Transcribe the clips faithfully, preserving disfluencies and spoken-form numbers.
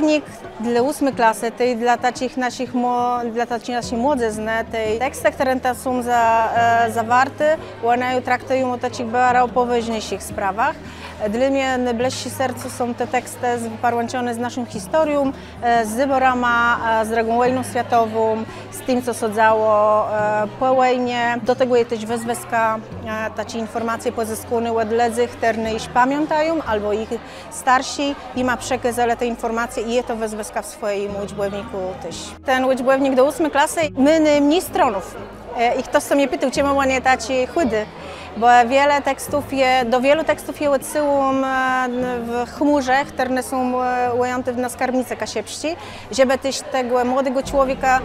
Dlô ósmi klasë, tej dlô taczich naszich mło-, dlô taczi naszi młodzëznë, tej tekstë, chtërne tam są za-, e, zawarté, òne ju traktëją ò taczich baro pòwôżniészich sprawach. Dlô mie nôblëższé sercu są te tekstë z-, parłãczoné z naszą historią, e, z zôbòrama, e, z drëgą wòjną swiatową, z tim, co sã dzało, e, pò wòjnie. Do tegò je téż wëzwëska, e, taczé infòrmacje pòzëskóné òd lëdzy, chtërny jesz pamiãtają, abò jich starszi jima przekôzelë te infòrmacje i je to wëzwëska w swòjim ùczbòwnikù téż. Ten ùczbòwnik do ósmi klasë mô nômni stronów. E, i chtos sã mie pitôł, czemù òn je taczi chùdi. Bò wiele tekstów je, do wielu tekstów je òdsyłóm, e, w chmùrze, chtërne są, e, ùjãté w, na Skarbnicë Kaszëbsczi, żebë téż tegò młodégò człowieka,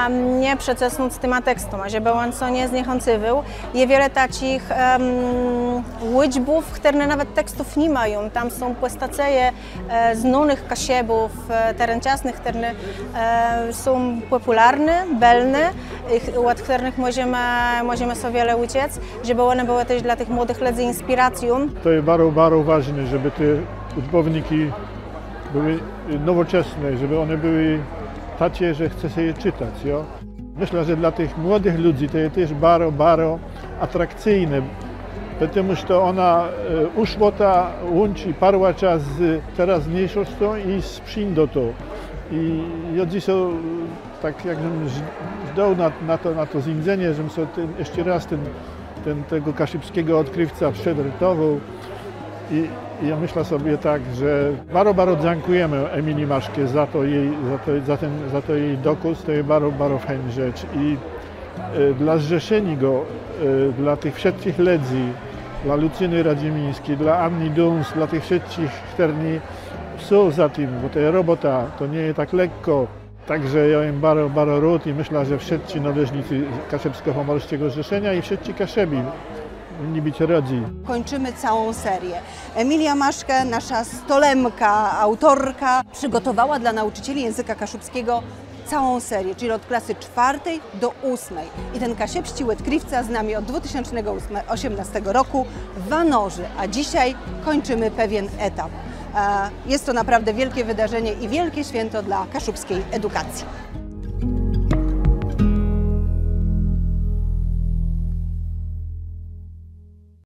em, nie przecësnąc tima tekstama, żebë òn sã nie zniechãcywôł. Je wiele taczich, em, ùczbów, chtërne nawet tekstów ni mają. Tam są pòstacëje, e, znónëch Kaszëbów, e, terôczasnëch, chtërne, e, są pòpùlarné, bëlné, i ch-, òd chtërnëch mòżemë, mòżemë sã wiele ùczëc, żebë òne bëłë téż dlô tëch młodëch lëdzy inspiracją. To je baro, baro wôżné, żebë te ùczbòwniczi bëłë nowòczesné, żebë òne bëłë taczé, że chce sã je czëtac, jo? Mëszlã, że dlô tëch młodëch lëdzy to je téż baro, baro atrakcyjné, dlôte że to òna, e, ùszło to łączi parłãczã z terôzniészoscą i z przińdotą. I jô dzysô, e, tak jakbëm ż-, żdôł na, na to, na to zéńdzenié, żebëm so ten, jesz rôz ten ten, tegò kaszëbsczégò òdkrëwcã przedrëchtowôł. I, i jô mëszlã so tak, że baro, baro dzãkùjemë Emilii Maszke za to ji, za to, za ten, za to ji dokôz, to je baro, baro fejn rzecz. I, e, dlô Zrzeszeniégò, e, dlô tëch wszëtczich lëdzy, dlô Lucjënë Radzymińsczi, dlô Anny Duns, dlô tëch wszëtczich, chtërny są za tim, bò to je robòta, to nie je tak letkò. Tak że jô jem baro, baro rôd i mëszlã, że wszëtcë nôleżnicë Kaszëbskò-Pòmòrsczégò Zrzeszeniô i wszëtcë Kaszëbi mòglë bëc rôdzy. Kończymy całą serię. Emilia Maszke, nasza stolemka, autorka, przygotowała dla nauczycieli języka kaszubskiego całą serię, czyli od klasy czwartej do ósmej. I ten kaszëbsczi òdkrëwca z nami od dwa tysiące osiemnastego roku, Wanorzy, a dzisiaj kończymy pewien etap. E, jest to naprawdę wielkie wydarzenie i wielkie święto dla kaszubskiej edukacji.